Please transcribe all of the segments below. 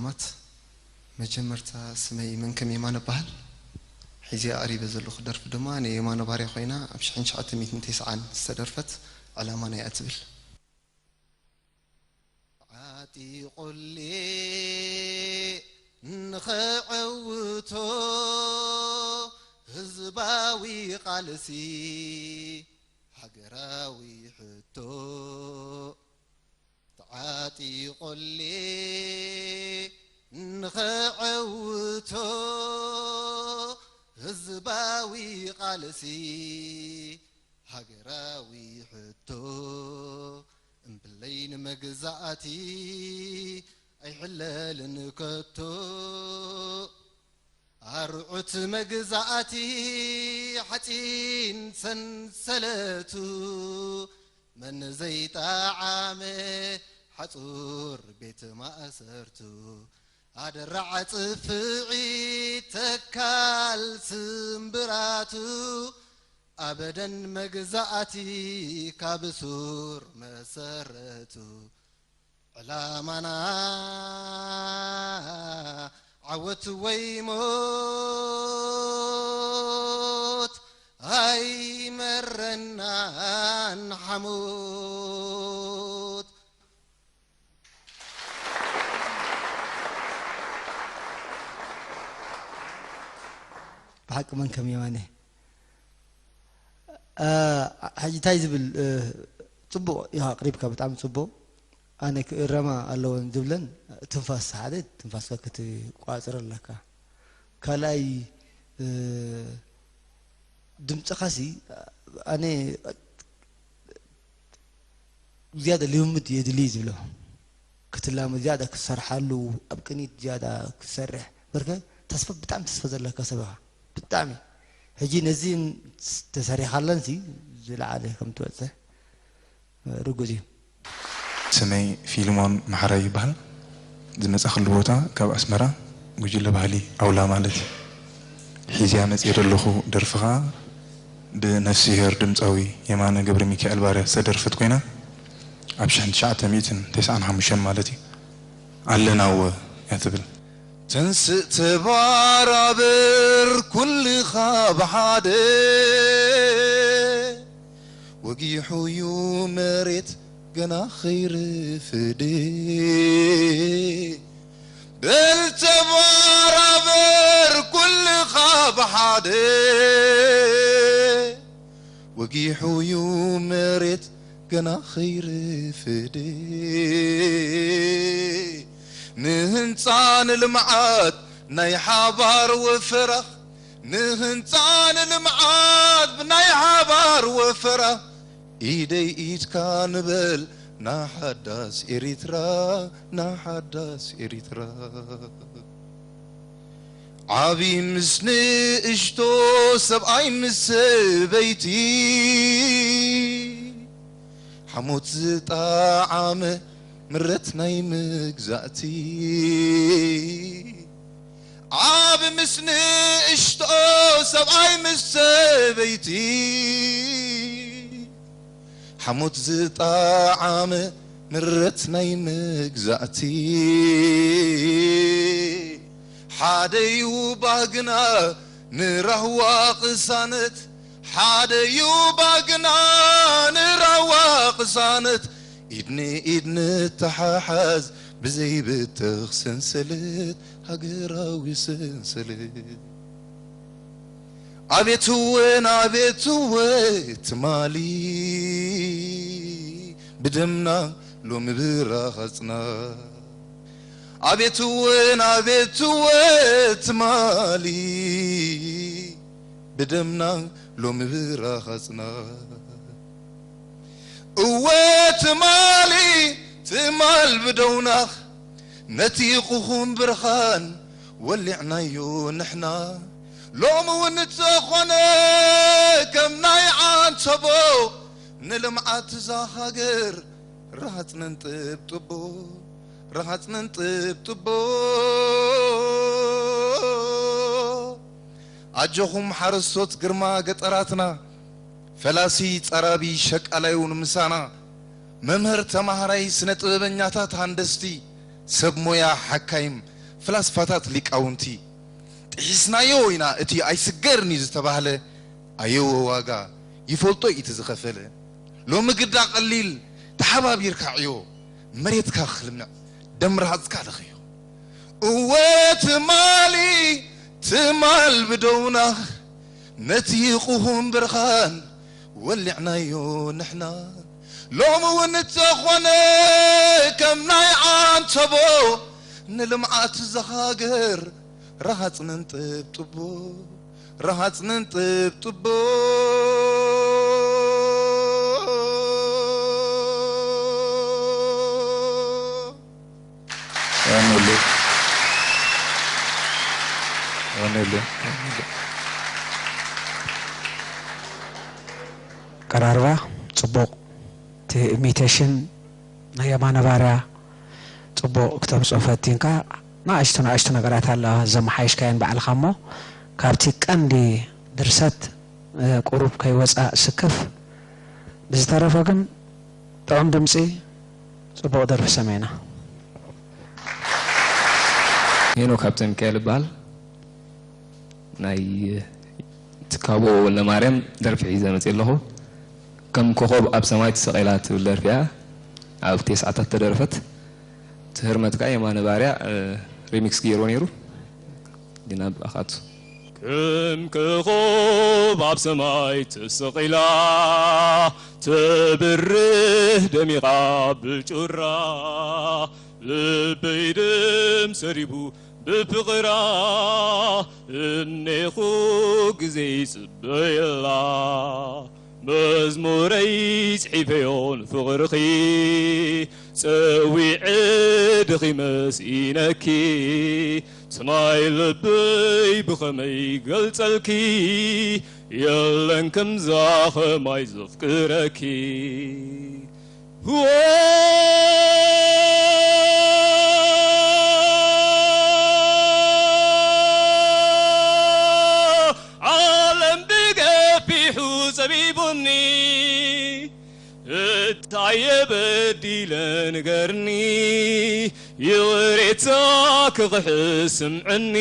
ማት መጀመርታ ስመይ መንከም የማነ እበሃል። ሕዚ ኣቕሪበ ዘለኹ ደርፊ ድማ ናይ የማነ ባርያ ኮይና ኣብ ሽሕን ትሽዓተ ሚእትን ተስዓን ዝተደርፈት ዕላማና እያ ትብል። ዓጢቖሌ ንኸዐውቶ ህዝባዊ ቃልሲ ሃገራዊ ሕቶ ተዓጢቖሌ ንኸዐውቶ ህዝባዊ ቃልሲ ሃገራዊ ሕቶ እምብለይ ንመግዛእቲ ኣይሕለልን ከቶ። ኣርዑት መግዛእቲ ሓጺን ሰንሰለቱ መን ዘይጠዓመ ሓጹር ቤት ማእሰርቱ ኣደራዕ ጽፍዒት ተካል ስምብራቱ ኣበደን መግዛእቲ ካብ ሱር መሰረቱ ዕላማና ዓወት ወይ ሞት ኣይመረናን ሓሞት። ብሓቂ መን ከም የማነ። እ፣ ሕጂ እንታይ ዝብል፣ እ፣ ጽቡቕ ኢኻ ኣቕሪብካ፣ ብጣዕሚ ጽቡቕ። ኣነ ክእረማ ኣለወን ዝብለን ትንፋስ ሓደ ትንፋስካ ክትቋጽር ኣለካ። ካልኣይ፣ እ፣ ድምጽኻሲ ኣነ ዝያዳ ልምምድ የድሊ ዝብሎ። ክትላመድ ዝያዳ ክትሰርሓሉ፣ ኣብ ቅኒት ዝያዳ ክትሰርሕ። በርከ ተስፋ፣ ብጣዕሚ ተስፋ ዘለካ ሰብ ኢኻ። ብጣዕሚ። ሕጂ ነዚ ተሰሪኻለንሲ ዝለዓለ ከም ትበጽሕ ርጉጽ እዩ። ስመይ ፊልሞን ማሕራይ ይበሃል። ዝመጻኽሉ ቦታ ካብ ኣስመራ ጉጅለ ባህሊ ኣውላ ማለት እዩ። ሒዝያ መጽየ ዘለኹ ደርፊ ኸኣ ብነፍስሄር ድምጻዊ የማነ ገብረሚካኤል ባርያ ዝተደርፈት ኮይና ኣብ ሽሕን ትሽዓተ ሚእትን ተስዓን ሓሙሽተን ማለት እዩ። ኣለናወ እያ ትብል። ተንስእ ተባራበር ኩልኻ ብሓደ ወጊሑ ዩ መሬት ገና ኸይርፍድ በል ተባራበር ኩልኻ ብሓደ ወጊሑ ዩ መሬት ገና ኸይርፍድ ንህንጻ ንልምዓት ናይ ሓባር ወፈራ ንህንጻ ንልምዓት ናይ ሓባር ወፈራ ኢደይ ኢድካ ንበል ናሓዳስ ኤሪትራ ናሓዳስ ኤሪትራ ዓቢ ምስ ንእሽቶ ሰብኣይ ምስ ሰበይቲ ሓሞት ዝጠዓመ ምረት ናይ መግዛእቲ ዓቢ ምስ ንእሽቶ ሰብኣይ ምስ ሰበይቲ ሓሞት ዝጠዓመ ምረት ናይ መግዛእቲ ሓደዩ ባህግና ንራህዋ ቅሳነት ሓደዩ ባህግና ንራህዋ ቅሳነት ኢድ ንኢድ ንተሓሓዝ ብዘይብተኽ ሰንሰለት ሃገራዊ ሰንሰለት ኣቤት እወ ናቤት እወ ትማሊ ብደምና ሎሚ ብራኸጽና ኣቤት እወ ናቤት እወ ትማሊ ብደምና ሎሚ ብራኸጽና እወ ትማሊ ትማል ብደውናኽ ነቲቑኹም ብርኻን ወሊዕናዮ ንሕና ሎሚ እውን እንተኾነ ከም ናይ ዓንተቦ ንልምዓት እዛ ሃገር ረሃጽ ነንጥብጥቦ ረሃጽ ነንጥብጥቦ ኣጆኹም ሓረስቶት ግርማ ገጠራትና ፈላሲ ጸራቢ ሸቃላይ እውን ምሳና መምህር ተማሃራይ ስነ ጥበበኛታት ሃንደስቲ ሰብ ሞያ ሓካይም ፈላስፋታት ሊቃውንቲ ጥሒስናዮ ኢና፣ እቲ ኣይስገርን እዩ ዝተባህለ ኣየወ ዋጋ ይፈልጦ እዩ እቲ ዝኸፈለ። ሎሚ ግዳ ቀሊል ተሓባቢርካ ዕዮ፣ መሬትካ ክልምዕ ደም ርሃጽካ ለኽዮ። እወ ትማሊ ትማል ብደውና ነቲ ቅሁም ብርሃን ወሊዕናዮ ንሕና። ሎሚ እውን እንተኾነ ከም ናይ ዓንተቦ ንልምዓት እዛ ሃገር ረሃጽ ነንጥብጥቦ፣ ረሃጽ ነንጥብጥቦ። የቐንየለይ። የቐንየለይ። ቀራርባ ጽቡቕ፣ እቲ ኢሚቴሽን ናይ የማነ ባርያ ጽቡቕ ክተምጽኦ ፈቲንካ፣ ንኣሽቱ ንኣሽቱ ነገራት ኣለዋ ዘመሓየሽካየን ባዕልኻ እሞ፣ ካብቲ ቀንዲ ድርሰት፣ እ፣ ቁሩብ ከይወጻእ ስክፍ። ብዝተረፈ ግን ጥዑም ድምጺ፣ ጽቡቕ ደርፊ ሰሚዕና። ሄኖክ ሃብተ ሚካኤል እበሃል። ናይ ትካቦ ወልደማርያም ደርፊ ሒዘ መፅእ ኣለኹ። ከም ኮኸብ ኣብ ሰማይ ተሰቒላ ትብል ደርፊ እያ። ኣብ ቴስዓታት ተደረፈት። ትህርመት ከዓ የማነ ባርያ፣ እ፣ ሪሚክስ ገይርዎ ነይሩ። ዲና ብኣኻቱ። ከም ኮኸብ ኣብ ሰማይ ተሰቒላ ትብርህ ደሚቓ ብጩራ ልበይ ደም ሰሪቡ ብፍቕራ እኔኹ ግዜ ይጽበየላ መዝሙረይ ጽሒፈዮ ንፍቕርኺ ጸዊዐ ደኺመ ስኢነኪ ስናይ ልበይ ብኸመይ ገልጸልኪ የለን ከምዛ ኸማይ ዘፍቅረኪ ዓለም ብገፊሑ ጸቢቡኒ እታየ በዲለ ንገርኒ ይቕሬታ ክኽሕስ ስምዕኒ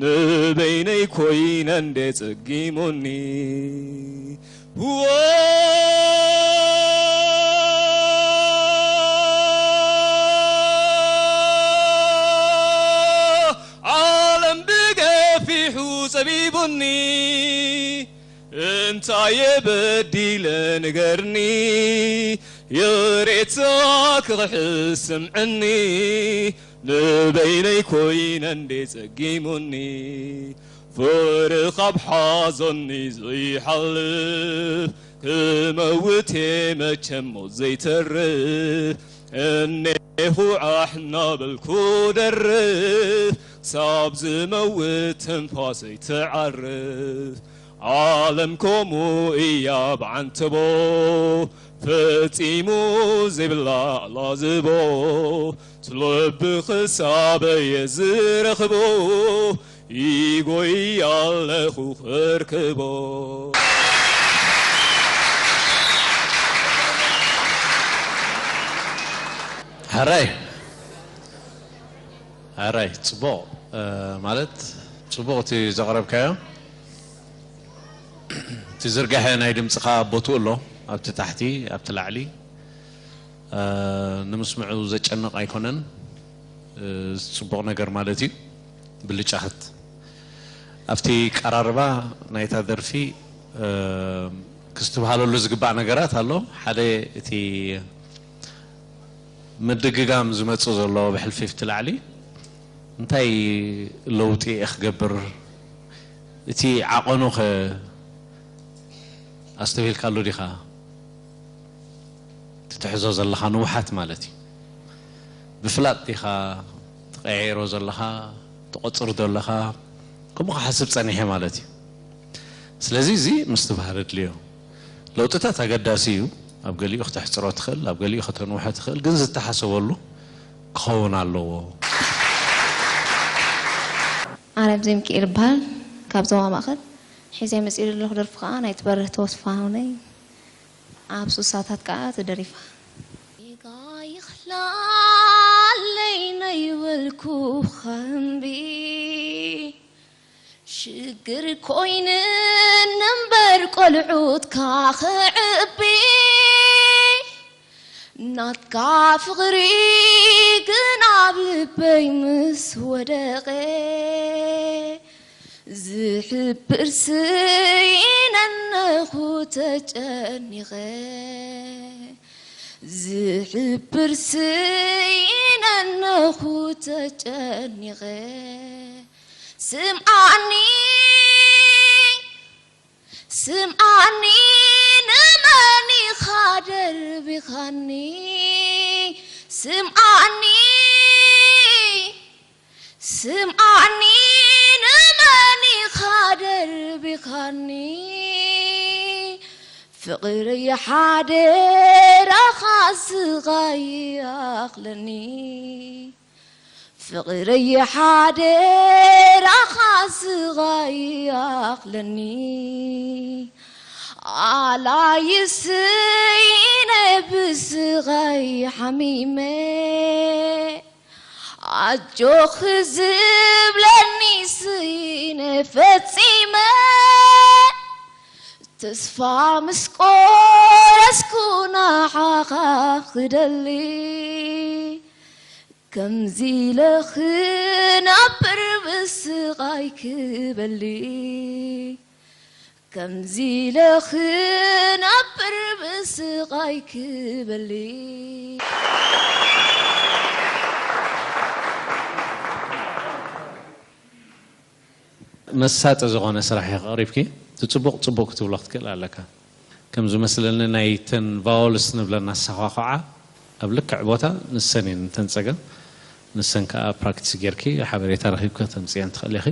ንበይነይ ኮይነ እንዴ ጸጊሙኒ ዓለም ብገፊሑ ጸቢቡኒ እንታይ የበዲለ ንገርኒ ይቕሬታ ክኽሕስ ስምዕኒ ንበይነይ ኮይነ እንዴ ጸጊሙኒ ፍቕሪ ካብ ሓዞኒ ዘይሓልፍ ክመውት እየ መቸም ሞት ዘይተርፍ እኔኹ ዓሕ እናበልኩ ደርፍ ሳብ ዝመውት ትንፋሰይ ትዓርፍ ዓለም ከምኡ እያ ብዓንተቦ ፈጺሙ ዘይብላ ኣላዝቦ ትልቢ ክሳበየ ዝረኽቦ ይጎይ ኣለኹ ክርክቦ ሕራይ ሕራይ ጽቡቕ ማለት ጽቡቕ እቲ ዘቕረብካዮ እቲ ዝርጋሐ ናይ ድምፅኻ ቦትኡ ኣሎ ኣብቲ ታሕቲ ኣብቲ ላዕሊ ንምስምዑ ዘጨንቕ ኣይኮነን ጽቡቕ ነገር ማለት እዩ ብልጫኸት ኣብቲ ቀራርባ ናይታ ደርፊ ክስትብሃለሉ ዝግባእ ነገራት ኣሎ ሓደ እቲ ምድግጋም ዝመጽእ ዘሎ ብሕልፊ ኣብቲ ላዕሊ እንታይ ለውጢ እየ ክገብር እቲ ዓቐኑ ከ ኣስተብሂልካሉ ዲኻ ትትሕዞ ዘለኻ ንውሓት ማለት እዩ ብፍላጥ ዲኻ ትቀያይሮ ዘለኻ ትቆፅር ዘለኻ ከምኡ ክሓስብ ፀኒሐ ማለት እዩ ስለዚ እዚ ምስትብሃር ኣድልዮ ለውጥታት ኣገዳሲ እዩ ኣብ ገሊኡ ክተሕፅሮ ትኽእል ኣብ ገሊኡ ከተንውሖ ትኽእል ግን ዝተሓሰበሉ ክኸውን ኣለዎ ኣረብ ዘይምክኤል ይበሃል ካብ ዞባ ማእኸል ሒዘ መፂኡ ዘለኹ ደርፊ ከዓ ናይ ትበርህ ተወስፋ ሁነይ ኣብ ሱሳታት ከዓ ተደሪፋ ጌጋ ይኽላለይ ነይወ ክልኩ ኸምቢ ሽግር ኮይንን እምበር ቆልዑትካ ክዕቢ ናትካ ፍቕሪ ግን ኣብ ልበይ ምስ ወደቐ ዝሕብር ስኢነነኹ ተጨኒቐ ዝሕብር ስኢነነኹ ተጨኒቐ ስምዓኒ ስምዓኒ ንመን ኢኻ ደርቢኻኒ ስምዓኒ ስምዓኒ ንመን ኢኻ ደርቢኻኒ ፍቕረይ ሓደራኻ ስቓይ ይኣኽለኒ ፍቕረይ ሓደራኻ ስቓይ ይኣኽለኒ ኣላይስ ኢነ ብስቓይ ሓሚመ ኣጆኺ ዝብለኒ ስኢነ ፈጺመ ተስፋ ምስ ቆረስኩ ንዓኻ ክደሊ ከምዚ ኢለ ክነብር ብስቓይ ክበሊ ከምዚ ኢለ ክነብር ብስቓይ ክበሊ መሳጢ ዝኾነ ስራሕ ኢኺ ኣቕሪብኪ። እቲ ጽቡቕ ጽቡቕ ክትብሎ ክትክእል ኣለካ። ከም ዝመስለኒ ናይ ተን ቫወልስ ንብለን ኣሰዃኹዓ ኣብ ልክዕ ቦታ ንሰን እየን እተን ጸገም። ንሰን ከኣ ፕራክቲስ ጌርኪ ሓበሬታ ረኺብኪ ከተምጽእየን ትኽእሊ ኢኺ።